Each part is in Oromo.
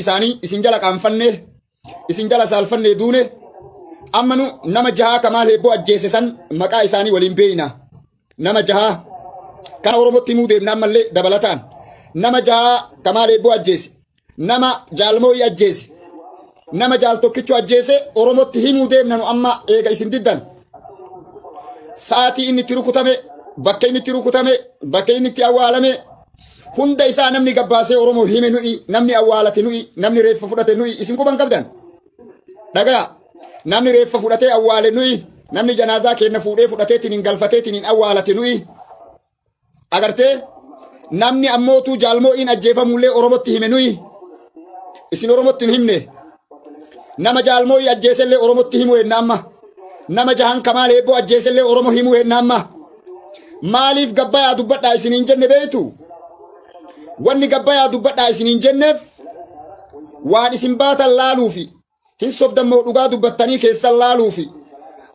Isaanii isin jala qaanfanne, isin jala saalfanne duune. Amma nu nama jahaa Kamaal Heebboo ajjeese san maqaa isaanii waliin beeyna. Nama jahaa kana Oromootti himuu deemna ammallee dabalataan. Nama jahaa Kamaal Heebboo ajjeese, nama Jaalmooyi ajjeese, nama Jaal Tokkichoo ajjeese Oromootti himuu deemna nu amma eega isin diddan. Sa'aatii inni itti rukutame, bakka inni itti rukutame, bakka inni itti awwaalame hunda isaa namni gabbaasee Oromoo hime nuyi, namni awwaalate nuyi, namni reeffa fudhate nuyi. Isin quban qabdan. Dhagaa, namni reeffa fudhatee awwaale nuyi, namni janaazaa kenna fuudhee fudhateetiin hin galfateetiin hin awwaalate nuyi. Agartee, namni ammootuu Jaalmoo'iin ajjeefamullee Oromootti hime nuyi. Isin Oromootti hin himne. Nama Jaalmoo'ii ajjeesellee Oromootti himu henna amma. Nama jahan Kamaal Heebboo ajjeesellee Oromoo himuu henna amma. Maaliif gabbayaa dubbadhaa isin hin jenne beektu? Wanni gabbayaa dubbadhaa isin hin jenneef waan isin baatan laaluufi hin sobdammoo dhugaa dubbattanii keessan laaluufi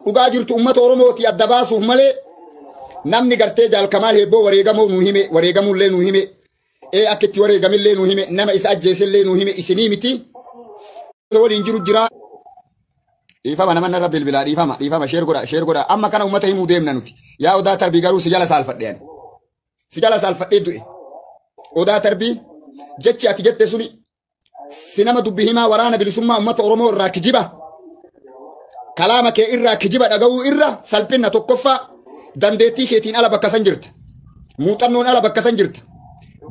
dhugaa jirtu uummata Oromooti adda baasuuf malee, namni gartee Jaal Kamaal Heebboo wareegamoo nuu hime, wareegamuullee nuu hime, akka itti wareegamillee nuu hime, nama isa ajjeesellee nuu hime isinii miti. Waliin jiru jira. Dhiifama, nama narra bilbilaa, dhiifama, dhiifama. Share godha, share godha. Amma kana uummata himuu deemna nuti. Yaa Odaa Tarbii, garuu si jala saalfadhe, ani. Si jala saalfadhee du'e. Odaa Tarbii, jechi ati jette suni si nama dubbi himaa Waraana Bilisummaa Uummata Oromoo irraa kijiba. Kalaama kee irraa kijiba dhaga'uu irra salphina. Tokkoffaa, dandeettii keetiin ala bakka san jirta. Muuxannoon ala bakka san jirta.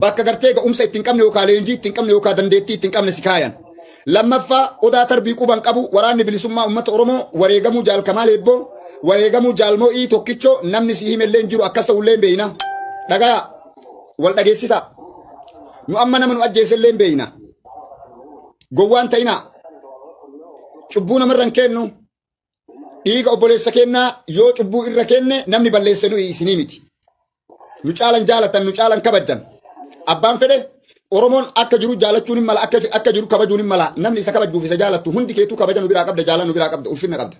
Bakka gartee ga'umsa ittiin qabne yookaan leenjii ittiin qabne yookaan dandeettii ittiin qabne si kaayan. Lammaffaa, Odaa Tarbii quban qabu, Waraanni Bilisummaa Uummata Oromoo wareegamuu Jaal Kamaal Heebboo, wareegamuu Jaalmoo'ii Tokkichoo namni si himellee hin jiru, akkas ta'ullee hin beeyna. Dhagaya, wal dhageessisa. Nu amma nama nu ajjeesellee hin beeyna. Gowwaan ta'ina. Cubbuu namarra hin kennu. Dhiiga obboleessa kennaa yoo cubbuu irra kenne namni balleesse nuyi, isinii miti. Nu caalan jaalatan, nu caalan kabajan. Abbaan fedhe Oromoon akka jiru jaalachuun hin mala, akka jiru kabajuun hin mala. Namni isa kabajuuf isa jaalattu hundi keetuu kabaja nu biraa qabda, jaalala nu biraa qabda, ulfinna qabda.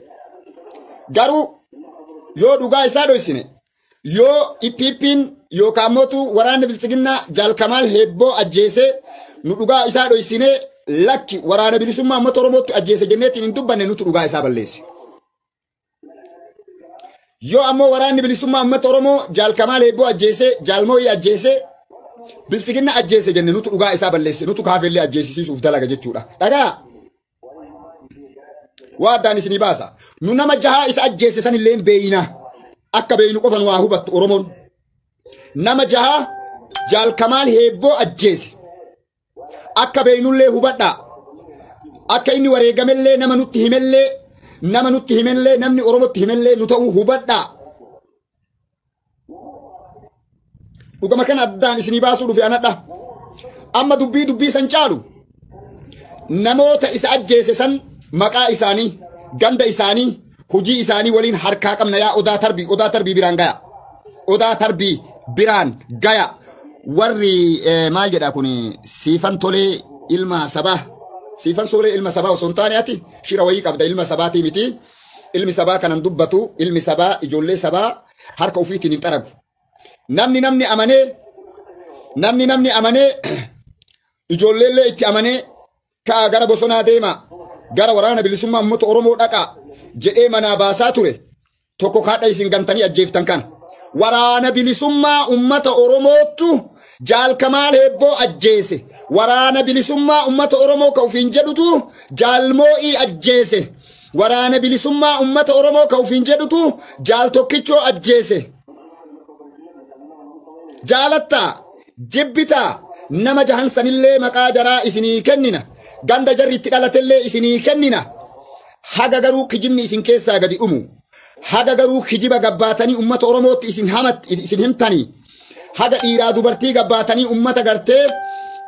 Garuu yoo dhugaa isaa dhoysine, yoo IPP'n yookaan mootu waraanni Biltsiginnaa Jaal Kamaal Heebboo ajjeesee nu dhugaa isaa dhoysine, lakki, Waraana Bilisummaa Uummata Oromootti ajjeese jenneetiin hin dubbanne, nutu dhugaa isaa balleesse. Yoo ammoo Waraanni Bilisummaa Uummata Oromoo Jaal Kamaal Heebboo ajjeesee, Jaalmooyii ajjeesee, Biltsiginna ajjeese jenne, nutu dhugaa isaa balleesse, nutu kaafellee ajjeesisiisuuf dalaga jechuudha. Dhagaa, waa addaan isinii baasa. Nu nama jahaa isa ajjeese sanillee hin beeyna. Akka beeynu qofa nu waa hubattu Oromoon. Nama jahaa Jaal Kamaal Heebboo ajjeese. Akka beeynullee hubadhaa. Akka inni wareegamellee nama nutti himellee, nama nutti himellee, namni Oromootti himellee nu ta'uu hubadhaa. Dhugama kana addaan isinii baasuu dhufe anadha. Amma dubbii san caalu namoota isa ajjeese san maqaa isaanii, ganda isaanii, hojii isaanii waliin harkaa qabna. Yaa Odaa Tarbii, Odaa Tarbii biraan gaya. Odaa Tarbii biraan gaya. Warri maal jedha kun, Siifan Tolee ilma sabaa. Siifan Tolee ilma sabaa osoo hin taane ati shira wayii qabda, ilma sabaatii miti. Ilmi sabaa kanan dubbatu, ilmi sabaa ijoollee sabaa harka ofiitiin hin xaragu. Namni amanee, namni amanee, ijoolleellee itti amanee, ka'a gara bosonaa deema, gara Waraana Bilisummaa Uummata Oromoo dhaqaa jedhee manaa baasaa ture tokko kaadha isin gantanii ajjeeftan kana. Waraana Bilisummaa Uummata Oromootu Jaal Kamaal Heebboo ajjeese. Waraana Bilisummaa Uummata Oromoo ka ofiin jedhutu Jaalmoo'ii ajjeese. Waraana Bilisummaa Uummata Oromoo ka ofiin jedhutu Jaal Tokkichoo ajjeese. Jaalattaa jibbitaa, nama jahan sanillee maqaa jaraa isinii kennina. Ganda jarri itti dhalatellee isinii kennina. Haga garuu kijibni isin keessaa gadi dhumu. Haga garuu kijiba gabbaatanii uummata Oromootti isin hamat isin himtanii. Haga dhiiraa dubartii gabbaatanii uummata gartee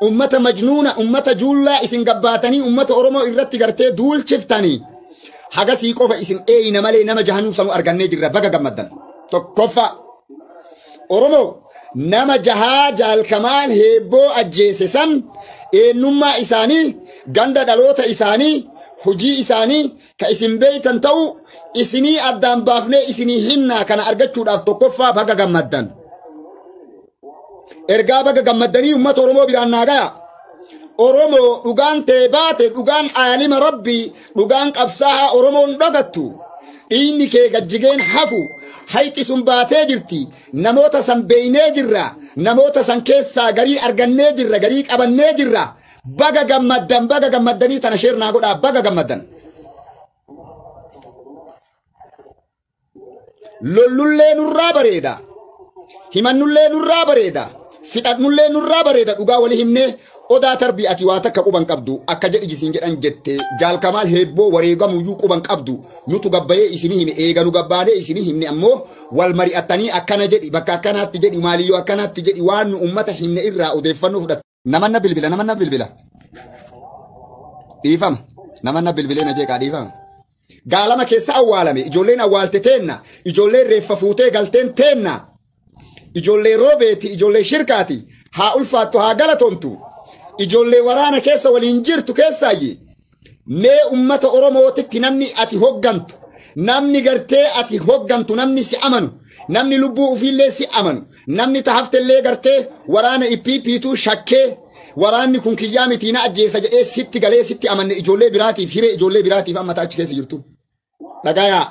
uummata majnuuna, uummata juullaa isin gabbaatanii uummata Oromoo irratti gartee duulchiftanii. Hagasii qofa isin eeyina malee nama jahanuu sanuu argannee jirra, baga gammaddan. Tokkoffaa, Oromoo, nama jahaa Jaal Kamaal Heebboo ajjeese san eenyummaa isaanii, ganda dhaloota isaanii, hojii isaanii ka isin beeytan ta'u isinii addaan baafnee isinii himnaa. Kana argachuudhaaf tokkoffaa baga gammaddan. Ergaa baga gammaddanii uummata Oromoo biraan naa gaya. Oromoo dhugaan tee baate dhugaan aalima rabbii dhugaan qabsaa'aa Oromoon dhogattu dhiinni kee gajjigeen hafu hayxi sun baatee jirti namoota san beeynee jirra namoota san keessaa garii argannee jirra garii qabannee jirra baga gammaddan baga gammaddanii tana sheernaa godhaa baga gammaddan. Lollullee nurraa bareeda himannullee nurraa bareeda fixannullee nurraa bareeda dhugaa walii himnee odaa tarbii ati waa takka quban qabdu akka jedhi isin jedhan jette jaalkamaal heebboo wareegamuyyuu quban qabdu nutu gabbayee isinii hime eegalu gabbaanee isinii himne ammoo wal mari'attanii akkana jedhi bakka akkanaatti jedhi maaliyyoo akkanaatti jedhi waan nu ummata himne irraa odeeffannoo fudhatte. Namanna bilbila namanna bilbila dhiifama namanna bilbilee na jeeqaa dhiifama. Gaalama keessa awwaalame ijoolleen awwaalte teenna ijoolleen reeffa fuutee galteen teenna ijoollee roobeeti ijoollee shirkaati haa ulfaattu haa galatoomtu. Ijoollee waraana keessa waliin jirtu keessaayyi mee ummata Oromootitti namni ati hoggantu namni gartee ati hoggantu namni si amanu namni lubbuu ufiillee si amanu namni tahaftellee gartee waraana ippiipiituu shakkee waraanni kun kiyyaa miti na ajjeesa jedhee sitti galee sitti amanne ijoollee biraatiif hiree ijoollee biraatiif amma achi keessa jirtu. Dhagayaa.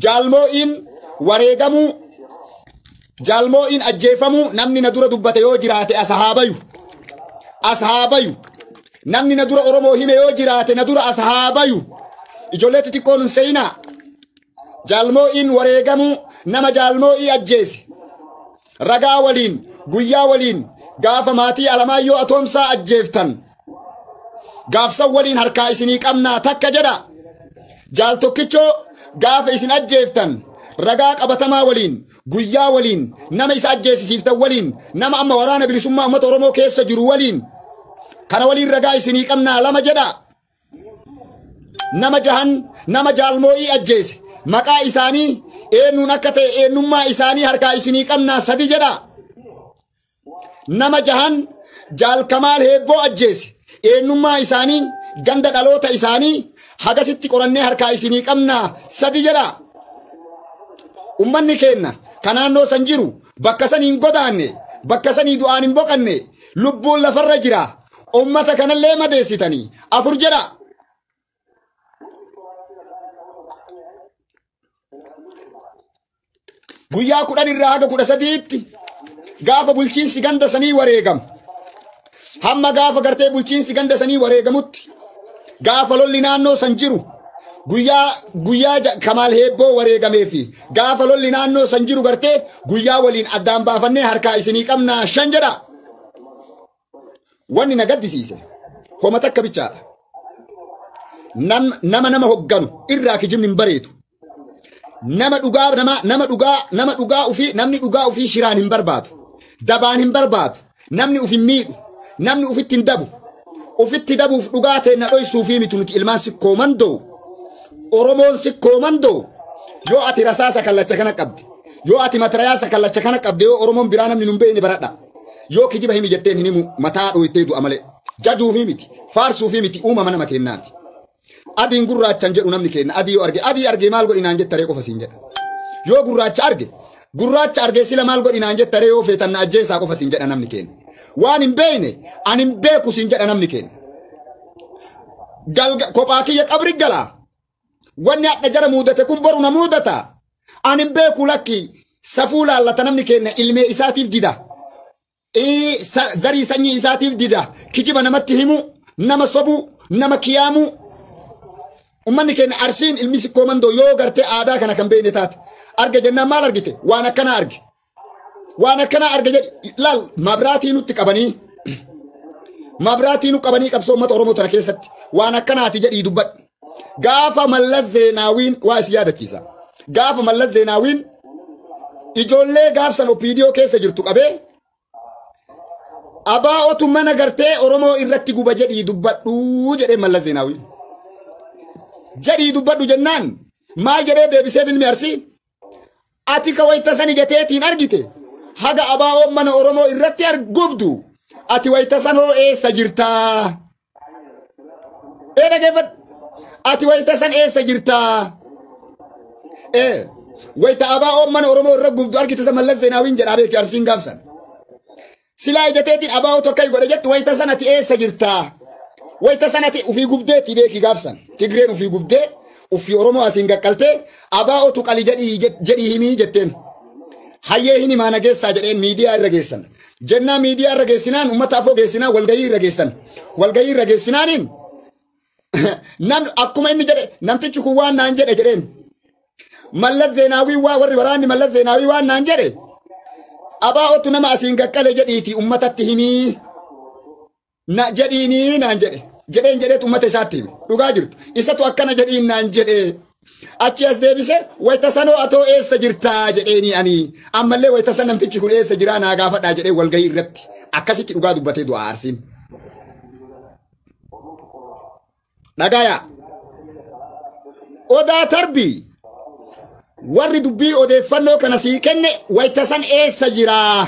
Jaalmoo'iin wareegamuu jaalmoo'iin ajjeefamuu namni na dura dubbate yoo jiraate asahaabayu asahaabayu namni na dura Oromoo hime yoo jiraate na dura asahaabayu ijoollee xixiqqoon hin seenaa jaalmoo'iin wareegamuu nama jaalmoo'ii ajjeese ragaa waliin guyyaa waliin gaafa maatii Alamaayyoo Atoomsaa ajjeeftan gaafsan waliin harkaa isinii qabnaa takka jedha jaal tokkichoo gaafa isin ajjeeftan ragaa qabatamaa waliin guyyaa waliin nama isa ajjeesisiiftan waliin nama amma waraana bilisummaa uummata Oromoo keessa jiru waliin kana waliin ragaa isinii qabnaa lama jedha nama jahan nama jaalmoo'ii ajjeese maqaa isaanii eenyuun akka ta'e eenyummaa isaanii harkaa isinii qabnaa sadi jedha nama jahan jaalkamaal heebboo ajjeese eenyummaa isaanii ganda dhaloota isaanii hagasitti qorannee harkaa isinii qabnaa sadi jedha. Ummanni keenna kan naannoo san jiru bakka san hin godaanne bakka sanii du'aan hin boqanne lubbuun lafarra jira ummata kanallee madeessitanii afur jedha. Guyyaa 10 irraa haga 13tti gaafa bulchiinsi ganda sanii wareegamu hamma gaafa gartee bulchiinsi ganda sanii wareegamutti gaafa lolli naannoo san jiru guyyaa Kamaal Heebboo wareegamee fi gaafa lolli naannoo san jiru gartee guyyaa waliin addaan baafannee harkaa isinii qabnaa shan jedha. Wanni na gaddisiise homa takka bichaadha. Nama nama hogganu irraa kijibni hin bareedu. Nama dhugaa nama dhugaa ofii namni dhugaa ofii shiraan hin barbaadu. Dabaan hin barbaadu. Namni of hin miidhu. Namni ofitti hin dabu. Ofitti dabuuf dhugaa ta'e na dhoysuu fi miti nuti ilmaan sikkoo mandoo. Oromoon sikkoo mandoo yoo ati rasaasa kallacha kana qabdi yoo ati matarayaasa kallacha kana qabdi yoo Oromoon biraa namni nun beekne baradha yoo kijiba himi jetteen hin himu mataa dhoytee du'a malee jajuu fi miti faarsuu fi miti uumama nama kennaati. Adiin gurraachan jedhu namni kenna adii yoo arge adii arge maal godhinaan jettaree qofa siin jedha yoo gurraacha arge gurraacha arge sila maal godhinaan jettaree yoo feetan na ajjeesaa qofa siin jedha namni kenna waan hin beekne ani hin beeku siin jedha namni kenna. Galga kophaa kiyya qabri galaa. Wanni hadha jara muudate kun boru na muudata. Ani hin beeku lakki safuu laallata namni kenna ilmee isaatiif dida. Zarii sanyii isaatiif dida. Kijiba namatti himu, nama sobu, nama kiyaamu. Ummanni kenna arsiin ilmi sikkoo mandoo yoo gartee aadaa kana kan beekne taate. Arge jennaan maal argite? Waan akkanaa arge. Waan akkanaa arge jedhi laal mabraatii nutti qabanii. Mabraatii nu qabanii qabsoo uummata Oromoo tana keessatti. Waan akkanaati jedhii dubbadhu. Gaafa Mallas Zeenaawiin waa isin yaadachiisa. Gaafa Mallas Zeenaawiin ijoollee gaafsan OPDO keessa jirtu qabee abaa'otu mana gartee Oromoo irratti guba jedhii dubbadhu jedhee Mallas Zeenaawiin. Jedhii dubbadhu jennaan maal jedhee deebisee ilmi Arsii ati ka wayita sani jeteetiin argite haga abaa'oon mana Oromoo irratti gubdu ati wayita sanoo eessa jirtaa? Ee dhageeffadhu. Ati wayita san eessa jirtaa? Wayita abaa'oon mana Oromoo irra gubdu argite san Mallas Zeenaawiin jedhaa beeki Arsiin gaafsan. Silaa ijateetiin abaa'otu akka godhe jettu wayita sanatti eessa jirtaa? Wayita sanatti ufii gubdeetti beeki gaafsan. Tigreen ufii gubdee ufii Oromoo asiin gaqqaltee abaa'otu qali jedhii himii jetteen. Hayyee hin himaa nageessaa jedheen miidiyaa irra geessan. Jennaa miidiyaa irra geessinaan uummata afoo geessinaan walgayii irra geessan. Walgayii irra geessinaaniin nam akkuma inni jedhe namtichi kun waan naan jedhe jedheen. Mallas Zeenaawii waa warri waraanni Mallas Zeenaawii waan naan jedhe. Abaa'otu nama asiin gaqqale jedhiiti uummatatti himii. Na jedhiinii naan jedhe. Jedheen jedheetu uummata isaatti hime. Dhugaa jirtu. Isatu akkana jedhiin naan jedhe. Achi as deebise wayita sanoo atoo eessa jirtaa jedheeni ani. Ammallee wayita san namtichi kun eessa jiraa naa gaafadhaa jedhee walgahii irratti. Akkasitti dhugaa dubbatee du'a Arsiin. Dhagaya. Odaa Tarbii. Warri dubbii odeeffannoo kana sii kenne wayita san eessa jiraa?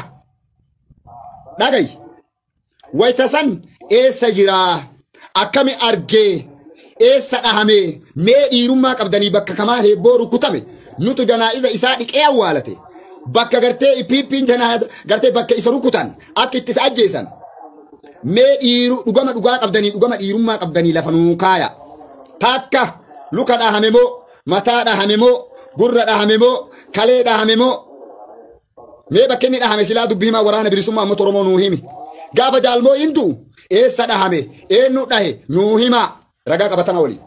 Dhagayi. Wayita san eessa jiraa? Akkami argee? Eessa dhahamee? Mee dhiirummaa qabdanii bakka Kamaal Heebboo rukutame? Nutu janaa'iza isaa dhiqee awwaalate. Bakka gartee PP'n janaa'iza gartee bakka isa rukutan akka itti isa ajjeesan. Mee dhiiru dhugama dhugaa qabdanii dhugama dhiirummaa qabdanii lafa nuu kaaya. Takka luka dhahame moo? Mataa dhahame moo? Gurra dhahame moo? Kalee dhahame moo? Mee bakka inni dhahame silaa dubbii himaa waraana bilisummaa uummata Oromoo nuu himi. Gaafa jaalmoo hindu eessa dhahame? Eenyu dhahe? Nuu himaa. Ragaa qabatama waliin.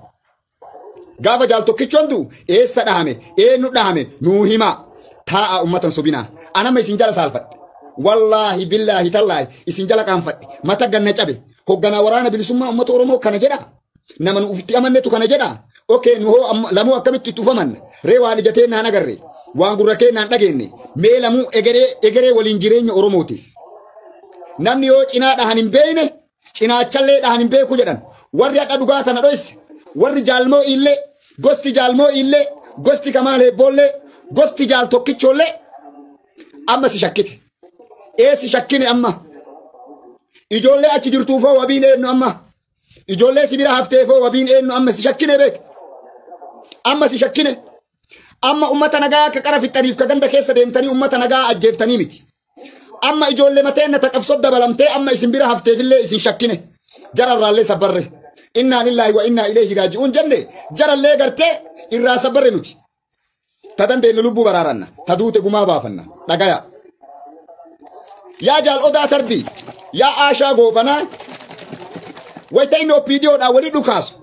Gaafa jaal tokkichoon du'u eessa dhahame? Eenyu dhahame? Nuu himaa. Taa'a uummatan sobinaa. Anamma isin jala saalfadhe. Wallaahi billaahi tallaahi isin jala qaanfadhe. Mata ganna cabe. Hogganaa waraana bilisummaa uummata Oromoo kana jedha. Nama nu ofitti amannetu kana jedha. Okay, nu hoo lamuu akkamitti itti ufamanna? Ree waan ijatee naan agarre. Waan gurra kee naan dhageenye. Mee lamuu egeree waliin jireenya Oromootiif. Namni yoo cinaa dhahan hin beekne cinaachallee dhahan hin beeku jedhan. Warri hadha dhugaa tana dhoyse. Warri jaalmoo illee, gosti jaalmoo illee, gosti Kamaal Heebboollee, gosti jaal tokkichoollee amma si shakkite. Ee si shakkine amma. Ijoollee achi jirtuufoo wabiin eenyu amma. Ijoollee si bira hafteefoo wabiin eenyu amma si shakkine beek. Amma si shakkine. Amma uummata nagaa akka qara fixxaniif ka ganda keessa deemtanii uummata nagaa ajjeeftanii miti. Amma ijoollee mateenna taqabsoo dabalamtee amma isin bira hafteefillee isin shakkine. Jararraallee sabbarre. Innaa lillaahi wa innaa ilayhi raaji'uun jenne jarallee gartee irraa sabbarre nuti. Ta dandeenye lubbuu baraaranna. Ta duute gumaa baafanna. Dhagaya. Yaa jaal Odaa Tarbii. Yaa Aashaa Goobanaa. Wayita inni OPDOdhaan walii dhukaasu.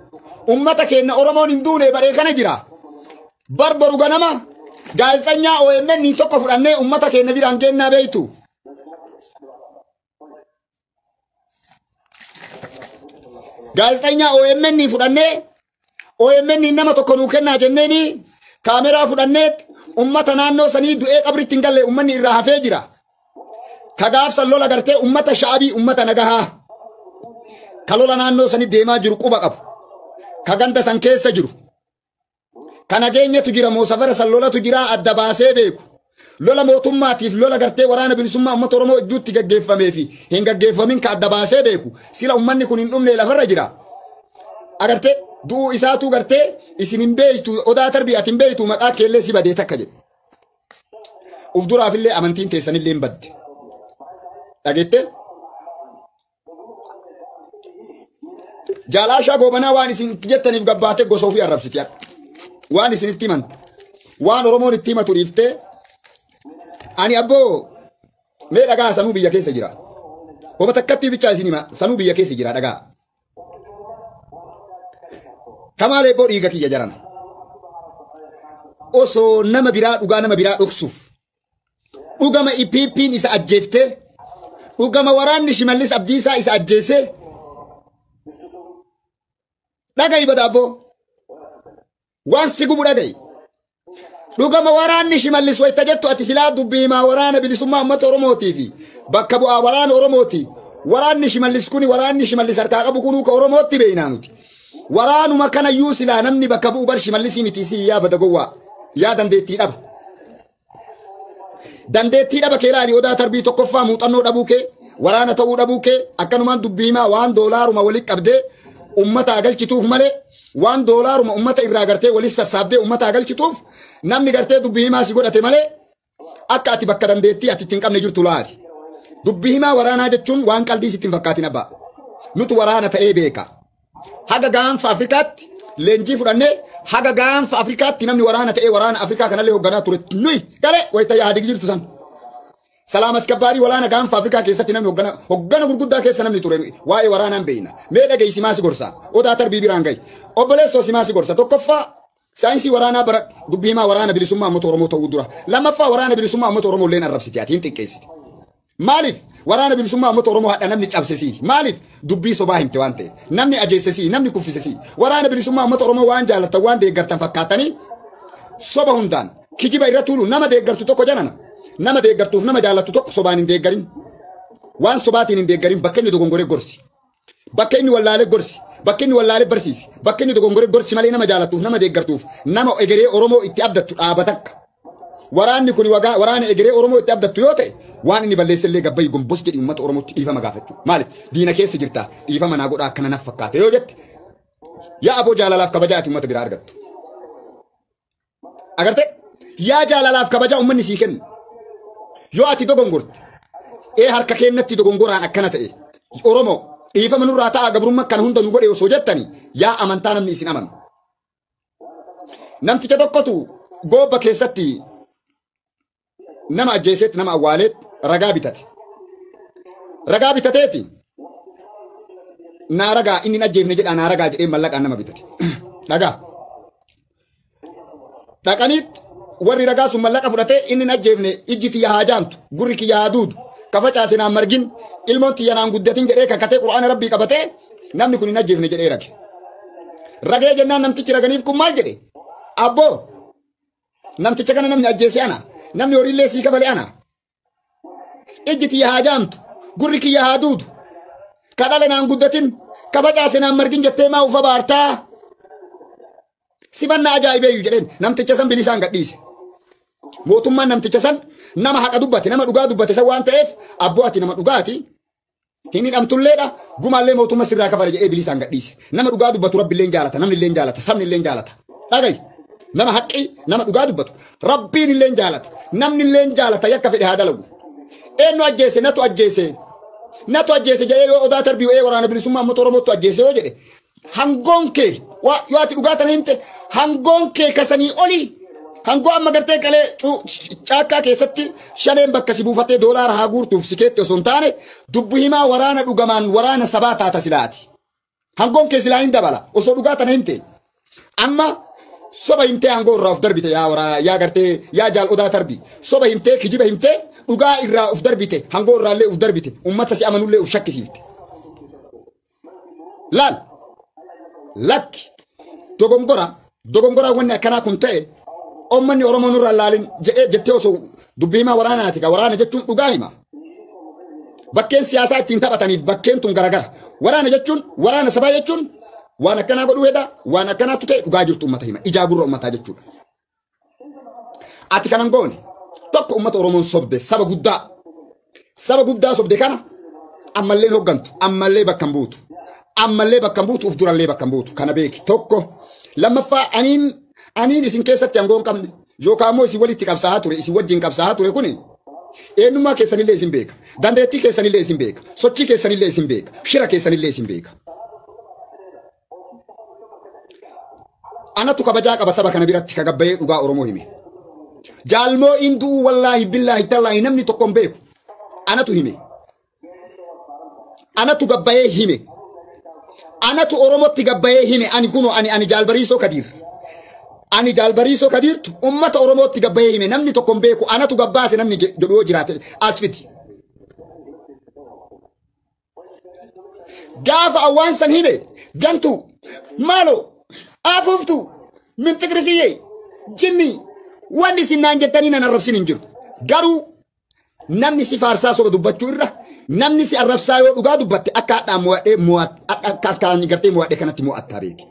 Uummata keenya Oromoon hin duune baree kana jira. Barbaru ganama gaazexanyaa OMN tokko fudhannee uummata keenya biraan geennaa beektu. Gaazexanyaa OMN fudhannee OMN nama tokko nuu kennaa jenneeni kaameraa fudhannee uummata naannoo sanii du'ee qabritti hin galle uummanni irraa hafee jira. Ka gaafsan lola gartee uummata sha'abii uummata nagahaa. Ka lola naannoo sanii deemaa jiru quba qabu. Ka ganda san keessa jiru. Ka nageenyatu jira moo safara san lolatu jira adda baasee beeku. Lola mootummaatiif lola gartee waraana bilisummaa uummata Oromoo idduutti gaggeeffamee fi hin gaggeeffamin ka adda baasee beeku. Sila uummanni kun hin dhumne lafarra jira. Agartee du'uu isaatu gartee isin hin beektu Odaa Tarbii ati hin beektu maqaa keellee si badee takka jedhe. Uf duraafillee amantiin teessanillee hin badde. Dhageettee? Jaalaashaa Goobanaa waan isin jettaniif gabbaatee gosa ofii arrabsiti. Waan isin itti himante. Waan Oromoon itti himatu dhiiftee ani abboo mee dhagaa sanuu biyya keessa jira. Homa takkatti bichaa isin hima sanuu biyya keessa jira dhagaa. Kamaal Heebboo dhiiga kiyya jarana. Osoo nama biraa dhugaa nama biraa dhoksuuf dhugama IPP'n isa ajjeeftee dhugama waraanni Shimallis Abdiisaa isa ajjeesee dhaga'i bada abboo. Waan si gubu dhaga'i. Dhugama waraanni Shimallis wayita jettu ati silaa dubbii himaa waraana bilisummaa uummata Oromootii fi bakka bu'aa waraana Oromooti. Waraanni Shimallis kuni waraanni Shimallis harkaa qabu kunuu ka Oromootti beeknaa nuti. Waraanuma kanayyuu silaa namni bakka bu'u bar Shimallisii miti isii yaa bada gowwaa. Yaa dandeettii dhaba. Dandeettii dhaba kee laali Odaa Tarbii tokkoffaa muuxannoo dhabuu kee waraana ta'uu dhabuu kee akkanumaan dubbii himaa waan doolaaruma walitti qabdee uummata agalchituuf malee waan doolaaruma uummata irraa gartee walis sassaabdee uummata agalchituuf namni gartee dubbii himaa si godhate malee akka ati bakka dandeettii ati ittiin qabne jirtu laali. Dubbii himaa waraanaa jechuun waan qalbii sitti hin fakkaatin abbaa. Nutu waraana ta'ee beeka. Haga gaanfa Afrikaatti leenjii fudhannee haga gaanfa Afrikaatti namni waraana ta'ee waraana Afrikaa kanallee hoogganaa ture nuyi galee wayita yaadii jirtu san. Salaam askabbaarii waraana gaanfa Afrikaa keessatti namni hoggana gurguddaa keessa namni ture nuyi waa'ee waraanaan beeyna. Mee dhageessi maasi gorsa. Odaa Tarbii biraan gahi. Obboleessoo si maasi gorsa. Tokkoffaa saayinsii waraanaa bara dubbii himaa waraana bilisummaa uummata Oromoo ta'uu dura. Lammaffaa waraana bilisummaa uummata Oromoo illeen arrabsiti ati hin xiqqeessiti. Maaliif waraana bilisummaa uummata Oromoo hadha namni cabsesii? Maaliif dubbii sobaa himte waan ta'eef? Namni ajeessesii, namni kuffisesii. Waraana bilisummaa uummata Oromoo waan jaallattan waan deeggartan fakkaatanii soba hundaan kijiba irra tuulu nama deeggartu tokko janana. Nama deeggartuuf nama jaallattu tokko sobaan hin deeggarin. Waan sobaatiin hin deeggarin bakka inni dogongoree gorsi. Bakka inni wallaalee gorsi. Bakka inni wallaalee barsiisi. Bakka inni dogongoree gorsi malee nama jaallattuuf nama deeggartuuf nama egeree Oromoo itti abdattu dhaaba takka. Waraanni kun waraana egeree Oromoo itti abdattu yoo ta'e waan inni balleesse illee gabbayi gombos jedhi uummata Oromootti dhiifama gaafachuu. Maaliif diina keessa jirta dhiifama naa godhaa akkana naaf fakkaate yoo jette yaa aboo jaalalaaf kabajaa ati uummata biraa argattu. Agartee yaa jaalalaaf kabajaa uummanni sii kennu yoo ati dogongorte harka kennatti dogongoraan akkana ta'e Oromoo dhiifama nurraa ta'a gabrummaa kana hunda nu godhe osoo jettani yaa amantaa namni isin amanu. Namticha tokkotu goobba keessatti nama ajjeesetti nama awwaaleet ragaa bitate. Ragaa bitateeti naa ragaa inni hin ajjeefne jedhaa naa ragaa jedhee mallaqaan nama bitate. Dhagaa. Dhaqaniit warri ragaa sun mallaqa fudhatee inni hin ajjeefne ijji tiyya haa jaamtu gurri kiyya haa duudu ka facaase naan margin ilmoon tiyya naan guddatin jedhee kakatee qura'aana rabbii qabatee namni kun hin ajjeefne jedhee rage. Ragee jennaan namtichi raganiif kun maal jedhe? Abboo namticha kana namni ajjeese ana. Namni horiillee sii kabale ana. Ijji tiyya haa jaamtu gurri kiyya haa duudu ka dhale naan guddatin ka facaase naan margin jettee maa ufa baartaa simanna ajaa'ibeeyyu jedheen namticha san bilisaan gadhiise. Mootummaan namticha san nama haqa dubbate nama dhugaa dubbate san waan ta'eef abboo ati nama dhugaati hin hidhamtulleedha gumaallee mootummaa sirraa kafale jedhee bilisaan gadhiise. Nama dhugaa dubbatu rabbiillee jaalata namni illee jaalata sabni illee jaalata. Dhagayi. Nama haqqii nama dhugaa dubbatu rabbiin illee jaalata namni illee jaalata yakka fedhe haa dalagu. Eenyu ajjeese natu ajjeese natu ajjeese jedhee yoo Odaa Tarbii waraana bilisummaa uummata Oromootu ajjeese yoo jedhe hangoon kee yoo ati dhugaa tana himte hangoon kee kasanii olii hangoo amma gartee qalee caakkaa keessatti shaneen bakka si buufatee doolaara haa guurtuuf si keetti osoo hin taane dubbi himaa waraana dhugamaan waraana sabaa taata silaati. Hangoon kee silaa hin dabala osoo dhugaa tana himte amma soba himtee hangoo irraa of darbite yaa waraa yaa gartee yaa jaal Odaa Tarbii soba himtee kijiba himtee dhugaa irraa of darbite hangoo irraallee of darbite uummata si amanullee of shakkisiifte. Laal lakki dogongora wanni akkanaa kun ta'e uummanni Oromoo nurraa laalin jedhee jettee osoo dubbii himaa waraanaati ka waraana jechuun dhugaa hima. Bakkeen siyaasaa ittiin taphataniif bakkeen tun garagara waraana jechuun waraana sabaa jechuun waan akkanaa godhuu hedha waan akkanaatu ta'e dhugaa jirtu uummata hima ijaa gurra uummataa jechuudha. Ati kanan goone tokko uummata Oromoon sobde saba guddaa sobde kana ammallee hoggantu ammallee bakka hin buutu ammallee bakka hin buutu uf durallee bakka hin buutu kana beeki tokko lammaffaa aniin isin keessatti aangoo hin qabne yookaan immoo isin walitti qabsaa'aa ture isin wajjin qabsaa'aa ture kuni eenyummaa keessanillee isin beeka dandeettii keessanillee isin beeka sochii keessanillee isin beeka shira keessanillee isin beeka. Anatu kabajaa qaba saba kana biratti ka gabbayee dhugaa Oromoo hime. Jaalmoo induu wallaahi billaahi tallaahi namni tokko hin beeku. Anatu hime. Anatu gabbayee hime. Anatu Oromootti gabbayee hime ani kunoo ani Jaalbariisoo Kadiir. Ani Jaalbariisoo Kadiirtu uummata Oromootti gabbayee hime namni tokko hin beeku anatu gabbaase namni jedhu yoo jiraate as fidi. Gaafa awwaan san hime gantu maaloo afuuftu mintiqirisiyyee jinni wanni isin naan jettanii nan arrabsin hin jiru. Garuu namni si faarsaa soba dubbachuu irra namni si arrabsaa yoo dhugaa dubbatte akka hadhaan mo'adhee akka harkaan gartee mo'adhee kanatti mo'attaa beeki.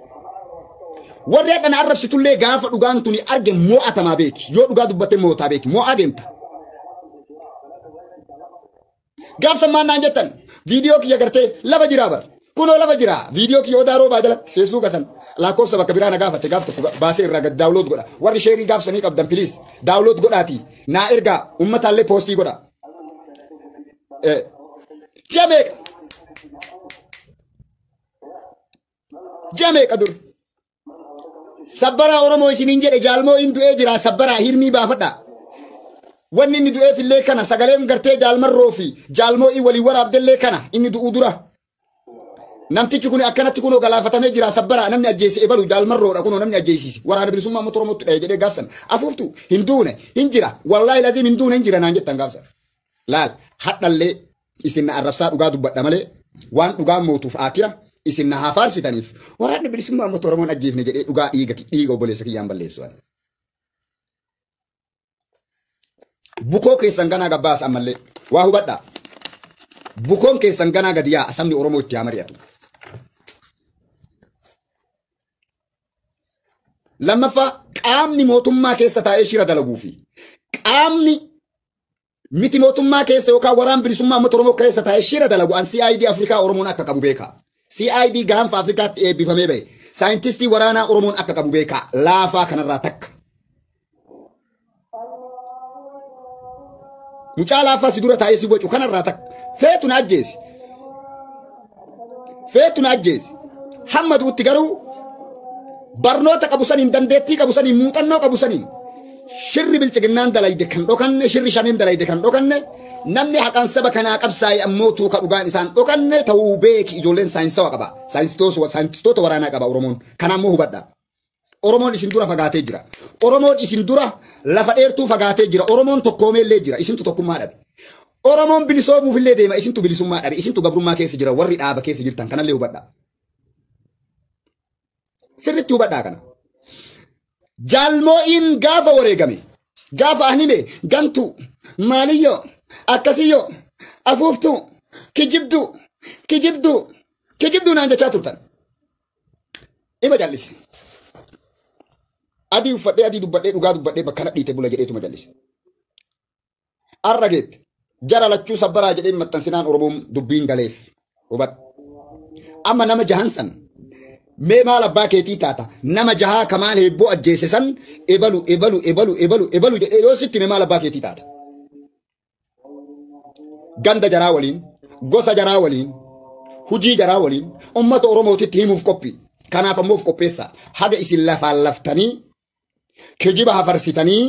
Warri hadhaan arrabsitullee gaafa dhugaan tuni arge mo'atamaa beeki. Yoo dhugaa dubbatte mo'ataa beeki. Mo'aa deemta. Gaafsan maal naan jettan viidiyoo kiyya gartee lafa jiraa bar. Kunoo lafa jiraa viidiyoo kiyya Odaa Roobaa jala feesbuuka san lakkoofsa bakka biraa na gaafatte gaaf tokko baasee irraa gad daawulood godha. Warri sheerii gaafsanii qabdan piliis daawulood godhaati naa ergaa uummataallee poostii godha. Ji'a meeqa? Ji'a meeqa dur? Sabbaraa Oromoo isiniin jedhe Jaalmoo'iin du'ee jira sabbaraa hirmii baafadha. Wanni inni du'eef illee kana sagaleen gartee Jaalmarroo fi Jaalmoo'ii walii waraabdellee kana inni du'uu dura. Namtichi kun akkanatti kunoo galaafatamee jira sabbaraa namni ajjeese ebalu Jaalmarroodha kunoo namni ajjeesiise. Waraana bilisummaa uummata Oromootti dhahe jedhee gaafsan. Afuuftu hin duune hin jira wallaahi laziim hin duune hin jira naan jettan gaafsan. Laal hadhallee isin na arrabsaa dhugaa dubbadha malee waan dhugaa mootuuf akira isin na haa faarsitaniif waraanni bilisummaa uummata Oromoon ajjeefne jedhee dhugaa dhiiga obboleessa kiyyaan balleessu. Bukoo keessan ganaa gabbaasa ammallee waa hubadhaa. Bukoon keessan ganaa gadi yaa'a sabni Oromoo itti haa mari'atu. Lammaffaa qaamni mootummaa keessa taa'ee shira dalaguu fi qaamni miti mootummaa keessa yookaan waraan bilisummaa uummata Oromoo keessa taa'ee shira dalagu an CID Afrikaa Oromoon akka qabu beeka. CID gaanfa Afrikaatti eebbifamee bahe. Saayintistii waraanaa Oromoon akka qabu beeka. Laafaa kanarraa takka. Mucaa laafaa si dura taa'ee si bocu kanarraa takka. Feetu na ajjeesi. Feetu na ajjeesi. Hamma du'utti garuu barnoota qabu saniin dandeettii qabu saniin muuxannoo qabu saniin shirri bilchiginnaan dalayde kan dhokanne shirri shaniin dalayde kan dhokanne namni haqaan saba kanaa qabsaa'e ammoo tuuka dhugaan isaan dhokanne ta'uu beeki ijoolleen saayinsawa qaba. Saayintistoota waraanaa qaba Oromoon. Kanaammoo hubadha. Oromoon isin dura fagaatee jira. Oromoon isin dura lafa dheertuu fagaatee jira. Oromoon tokkoomeellee jira. Isintu tokkummaa dhabe. Oromoon bilisoomuufillee deema. Isintu bilisummaa dhabe. Isintu gabrummaa keessa jira. Warri dhaaba keessa jirtan kanallee hubadha. Sirriitti hubadhaa kana. Jaalmoo'iin gaafa wareegame gaafa anime gantu maaliyyo akkasiyyo afuuftu kijibdu kijibdu kijibdu naan jechaa turtan. Ima jallise. Adii uffadhee adii dubbadhee dhugaa dubbadhee bakka na dhiite bula jedheetuma jallise. Arra geette jara lachuu sabbaraa jedhee maxxansinaan Oromoon dubbiin galeef hubadhu. Amma nama jahansan mee maal abbaa keetii taata nama jahaa Kamaal Heebboo ajjeese san ebalu ebalu ebalu ebalu ebalu jedhee yoo sitti mee maal abbaa keetii taata. Ganda jaraa waliin gosa jaraa waliin hujii jaraa waliin uummata Oromootitti himuuf qophii. Kanaaf ammoo of qopheessa haga isin lafaan laftanii kijiba hafarsitanii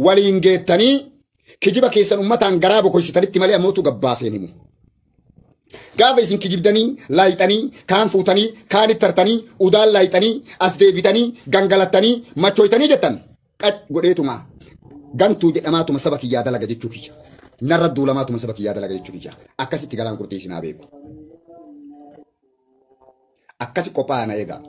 waliin geettanii kijiba keessan uummataan garaa bokoysitanitti malee ammootu gabbaaseen himu. Gaafa isin kijibdanii laayixanii kaan fuutanii kaan ittartanii udaan laayixanii as deebitanii gangalattanii machoytanii jettan qac godheetuma gantuu jedhamaatuma saba kiyyaa dalaga jechuu kiyya. Narra duulamaatuma saba kiyyaa dalaga jechuu kiyya. Akkasitti garaan qurxii isin haa beeku. Akkasi qophaa'aa na eegaa.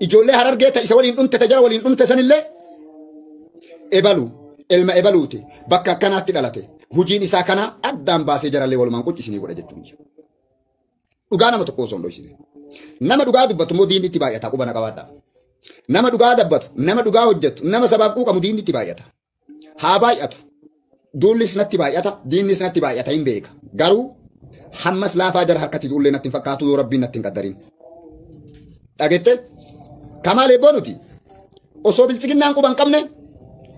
Ijoollee Harargee ta isa waliin dhumte ta jara waliin dhumte sanillee ebalu ilma ebaluuti bakka akkanaatti dhalate hujiin isaa kana addaan baasee jarallee walumaan quccisinii godha jechuudha. Dhugaa nama tokko osoo hin dhoksine. Nama dhugaa dubbatu immoo diinni itti baay'ata quba na qabaadha. Nama dhugaa dubbatu, nama dhugaa hojjetu, nama sabaaf quuqamu diinni itti baay'ata. Haa baay'atu. Duullis natti baay'ata, diinnis natti baay'ata hin beeka. Garuu hammas laafaa jara harkatti duullee natti hin fakkaatu yoo rabbiin natti hin qaddarin. Dhageette? Kamaal Heebboo nuti osoo bilchiginnaan quba hin qabne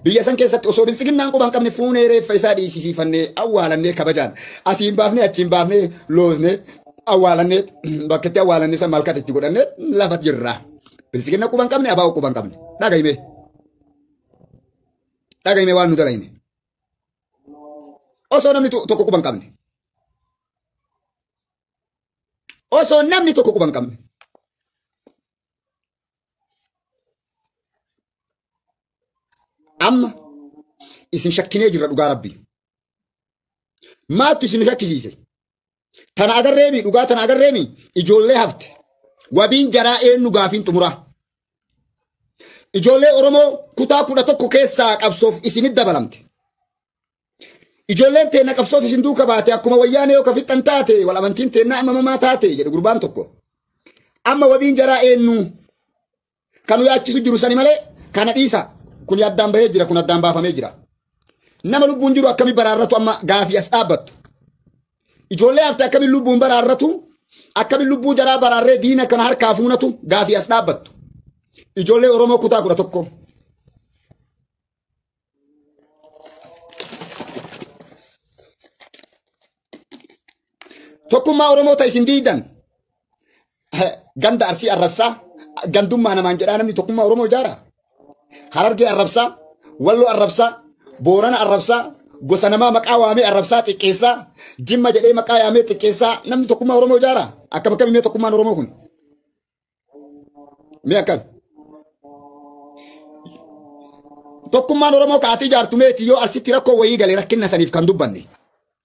biyya san keessatti osoo bilchiginnaan quba hin qabne fuunee reeffa isaa dhiisisiifannee awwaalannee kabajaan asiin baafnee achiin baafnee loosnee awwaalannee bakka itti awwaalannee san malkata itti godhannee lafa jirra. Bilchiginna quba hin qabne abaa'u quba hin qabne. Dhagahime. Dhagahime waan nu dalayne. Osoo namni tokko quba hin qabne. Osoo namni tokko quba hin qabne. Amma isin shakkinee jirra dhugaa rabbii. Maattu isin shakkisiise? Tana agarreemi dhugaa tana agarreemi ijoollee hafte. Wabiin jaraa eenyu gaafiin xumuraa. Ijoollee Oromoo kutaa 11 keessaa qabsoof isinit dabalamte. Ijoolleen teenna qabsoof isin duuka baate akkuma wayyaanee yoo kafixxan taate wal amantiin teennaa amma mamaa taate jedhe gurbaan tokko. Amma wabiin jaraa eenyu kanu yaachisu jiru sani malee kana dhiisa. Kun addaan bahee jira kun addaan baafamee jira. Nama lubbuun jiru akkami baraarratu amma gaafii as dhaabbattu. Ijoollee hafte akkami lubbuun baraarratu akkami lubbuu jaraa baraarree diina kana harkaa fuunatu gaafii as dhaabbattu. Ijoollee Oromoo kutaa 11. Tokkummaa Oromoo ta isin diidan ganda Arsii arrabsaa gandummaa namaan jedhaa namni tokkummaa Oromoo ijaara. Harargee arrabsaa, Walloo arrabsaa, Boorana arrabsaa, gosa namaa maqaa waamee arrabsaa xiqqeessaa, Jimma jedhee maqaa yaamee xiqqeessaa namni tokkummaa Oromoo ijaara. Akkam akkamii mee tokkummaan Oromoo kun? Mee akkam? Tokkummaan Oromoo ka'atii ijaartu meeti yoo Arsitti rakkoo wayii galee rakkinna saniif kan dubbanne.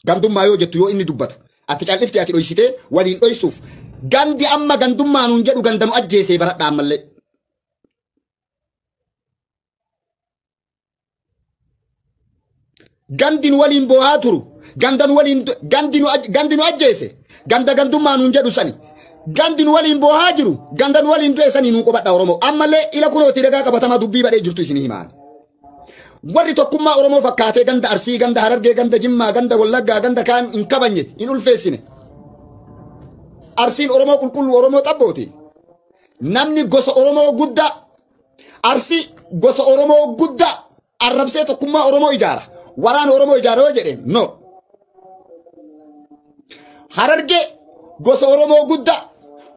Gandummaa yoo jettu yoo inni dubbatu. Ati calliftee ati dhoysitee waliin dhoysuuf gandi amma gandummaa nuun jedhu ganda nu ajjeesee baradhaa ammallee. Gandi nu waliin boohaa turu ganda nu waliin gandi nu ajjeese ganda gandummaa nuun jedhu sani gandi nu waliin boohaa jiru ganda nu waliin du'e sanii nuun qobadha Oromoo ammallee ila kunooti ragaa qabatamaa dubbii badhee jirtu isinii himaan. Warri tokkummaa Oromoo fakkaatee ganda Arsii, ganda Harargee, ganda Jimmaa, ganda Wallaggaa, ganda kaan hin kabajne, hin ulfeessine. Arsiin Oromoo qulqulluu Oromoo xabbooti. Namni gosa Oromoo guddaa Arsii gosa Oromoo guddaa arrabsee tokkummaa Oromoo ijaara. Waraana Oromoo ijaara yoo jedhe no. Harargee gosa Oromoo guddaa,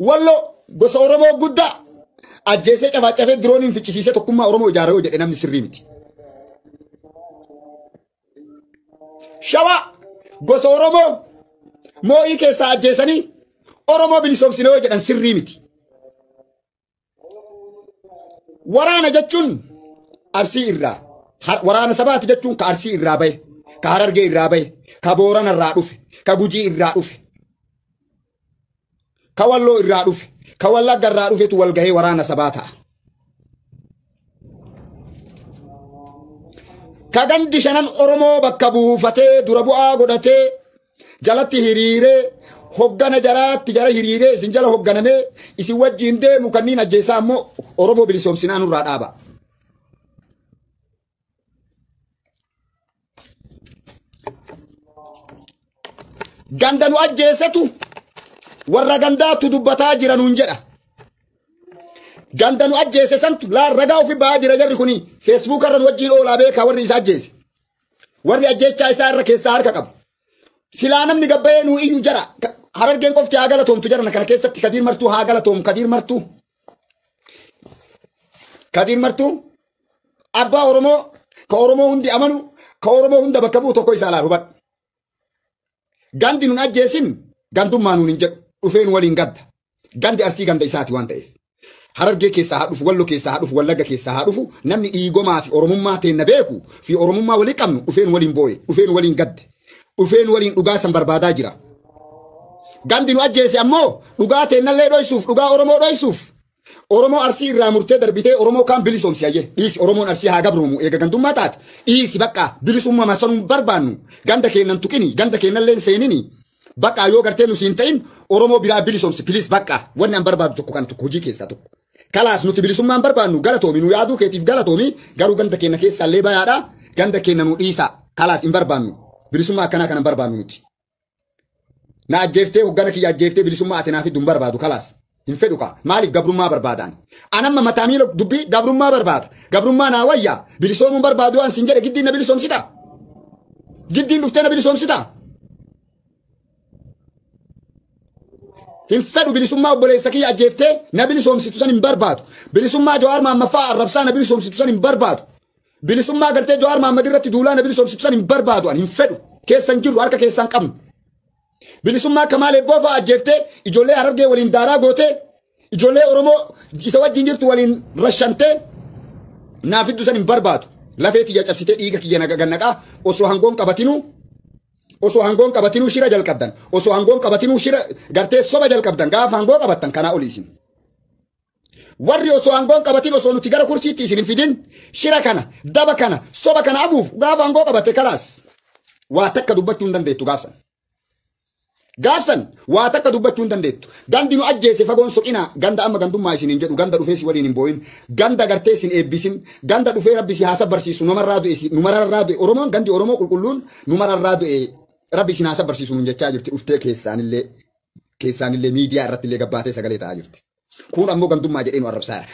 Walloo gosa Oromoo guddaa ajjeesee cafaacafee dirooniin ficcisiisee tokkummaa Oromoo ijaara yoo jedhe namni sirrii miti. Shawaa gosa Oromoo moo'ii keessaa ajjeesanii Oromoo bilisoomsine yoo jedhan sirrii miti. Waraana jechuun Arsii irraa waraana sabaati jechuun ka Arsii irraa bahe, ka Harargee irraa bahe, ka Boorana irraa dhufe, ka Gujii irraa dhufe, ka Walloo irraa dhufe, ka Wallagga irraa dhufetu wal gahee waraana sabaa ta'a. Ka gandi shanan Oromoo bakka buufatee dura bu'aa godhatee jalatti hiriiree hoggana jaraatti jara hiriiree isin jala hogganamee isin wajjin deemu kanneen ajjeesaa ammoo Oromoo bilisoomsinaa nurraa dhaaba. Ganda nu ajjeesetu warra gandaatu dubbataa jira nuun jedha. Ganda nu ajjeese santu laa ragaa ofi ba'aa jira jarri kuni feesbuuk irra nu wajjin oolaa beekaa warri isa ajjeese. Warri ajjeechaa isaa irra keessaa harka qabu. Silaa namni gabbayee nuu iyyuu jara. Harargeen qofti haa galatoomtu jara kana keessatti Kadiir Martuu haa galatoomu Kadiir Martuu. Kadiir Martuu abbaa Oromoo ka Oromoo hundi amanu ka Oromoo hunda bakka bu'u tokko isaa laalu hubadhu. Gandi nun ajjeesin gandummaa nuun hin jedhu dhufeen waliin gadda. Gandi Arsii ganda isaati waan ta'eef. Harargee keessaa haa dhufu, Walloo keessaa haa dhufu, Wallagga keessaa haa dhufu, namni dhiigomaa fi Oromummaa teenna beeku fi Oromummaa walii qabnu dhufeen waliin boo'e, dhufeen waliin gadde, dhufeen waliin dhugaa san barbaadaa jira. Gandi nu ajjeese ammoo dhugaa teennallee dhoysuuf, dhugaa Oromoo dhoysuuf, Oromoo Arsii irraa murtee darbitee Oromoo kaan bilisoomsi ayyee dhiisi Oromoon Arsii haa gabroomu eega gandummaa taate dhiisi bakka bilisummaa masanuun barbaannu ganda keennan tuqini ganda keennallee hin seenini bakka yoo gartee nu siin ta'in Oromoo biraa bilisoomsi piliis bakka wanni an barbaadu tokko kan tokko hojii keessaa tokko. Kalaas nuti bilisummaan barbaannu galatoomi nu yaaduu keetiif galatoomi garuu ganda keenya keessaallee bayaadha ganda keenya nu dhiisa kalaas hin barbaannu bilisummaa akkanaa kana hin barbaannu nuti. Na ajjeeftee hoggana kiyya ajjeeftee bilisummaa ati naaf hin barbaadu kalaas hin fedhu ka maaliif gabrummaa barbaadaan anamma mataa miila dubbii gabrummaa barbaada gabrummaa naa wayya bilisoomuun barbaadu waan sin jedhe giddiin na bilisoomsita giddiin dhuftee na bilisoomsita. Hin fedhu bilisummaa obboleessa kiyya ajjeeftee na bilisoomsitu san hin barbaadu. Bilisummaa Jawaar Maammaffaa arrabsaa na bilisoomsitu san hin barbaadu. Bilisummaa gartee Jawaar Maammad irratti duulaa na bilisoomsitu san hin barbaadu ani hin fedhu. Keessan jiru harka keessan qabnu. Bilisummaa Kamaal Ebboo fa'aa ajjeeftee ijoollee Harargee waliin daaraa gootee ijoollee Oromoo isa wajjin jirtu waliin rashantee naaf fiddu san hin barbaadu. Lafee kiyya cabsitee dhiiga kiyya gannaqaa osoo hangoon qabatinuu osoo hangoon qabatinuu shira jalqabdan osoo hangoon qabatinuu shira gartee soba jalqabdan gaafa hangoo qabattan kanaa olii isin. Warri osoo hangoon qabatin osoo nuti gara kursiitti isin hin fidin shira kana daba kana soba kana afuuf gaafa hangoo qabatte kalaas waa takka dubbachuu hin dandeettu gaafsan. Gaafsan waa takka dubbachuu hin dandeettu. Gandi nu ajjeese fagoon soqinaa ganda amma gandummaa isin hin jedhu ganda dhufee si waliin hin boo'in ganda gartee isin eebbisin ganda dhufee rabbi si haasa barsiisu numarraa du'e numarraa du'e Oromoon gandi Oromoo qulqulluun numarraa du'e rabbi isin haasa barsiisu nun jechaa jirti dhuftee keessaanillee miidiyaa irratti illee gabbaatee sagalee ta'aa jirti. Kun ammoo gandummaa jedhee nu arrabsaara.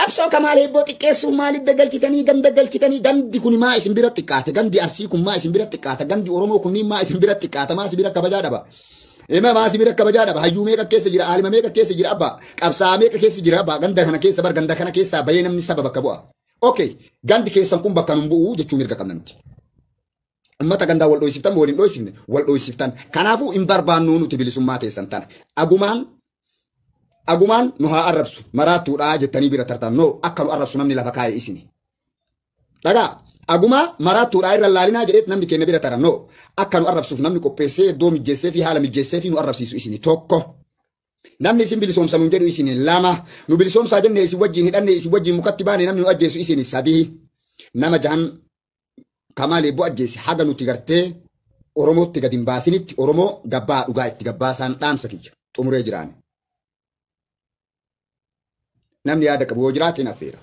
Qabsoo Kamaal Heebboo xiqqeessuuf maaliif dagalchitanii ganda galchitanii? Gandi kun maa isin bira xiqqaate? Gandi Arsii kun maa isin bira xiqqaate? Gandi Oromoo kunniin maa isin bira xiqqaate? Maa isin bira kabajaa dhaba? Ema maa isin bira kabajaa dhaba? Hayyuu meeqa keessa jira? Aalima meeqa keessa jira? Abbaa qabsaa meeqa keessa jira? Abbaa ganda kana keessa bar ganda kana keessaa bahee namni saba bakka bu'a. Okay, gandi keessan kun bakka nun bu'u jechuu mirga qabna nuti. Ummata gandaa wal dhoysiftan, wal hin dhoysifne wal dhoysiftan. Kanaafuu hin barbaannu nuti bilisummaa teessan tana. Agumaan nu haa arrabsu maraattuudhaa jettanii bira tartan, no, akka nu arrabsu namni lafa kaa'e isini. Dhagaa, agumaa maraattuudhaa irra laalinaa jedheet namni keenya bira taran, no, akka nu arrabsuuf namni qopheessee iddoo mijjeessee fi haala mijjeessee fi nu arrabsiisu isini, tokko. Namni isin bilisoomsa nuun jedhu isini, lama. Nu bilisoomsaa jenne, isin wajjin hidhanne, isin wajjin mukatti baane, namni nu ajjeesu isini, sadii. Nama jahan Kamaal Eebboo ajjeese haga nuti gartee Oromootti gadi hin baasinitti Oromoo gabbaa dhugaa itti gabbaasaan dhaamsa kiyya xumuree jiraani. Namni yaada qabu yoo jiraate hin affeera.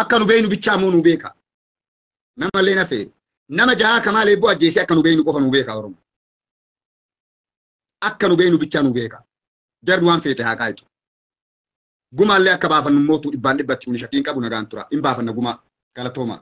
Akka nu beeynu bichaa immoo nu beeka. Namallee na feeru. Nama jahaa Kamaal Eebboo ajjeesee akka nu beeynu qofa nu beeka Oromoo. Akka nu beeynu bichaa nu beeka. Jarri waan feete haa kaayitu. Gumaallee akka baafannu mootuu dhibbaan dhibbatti kun shakkiin qabu, nagaan tura. Hin baafanna gumaa. Galatooma.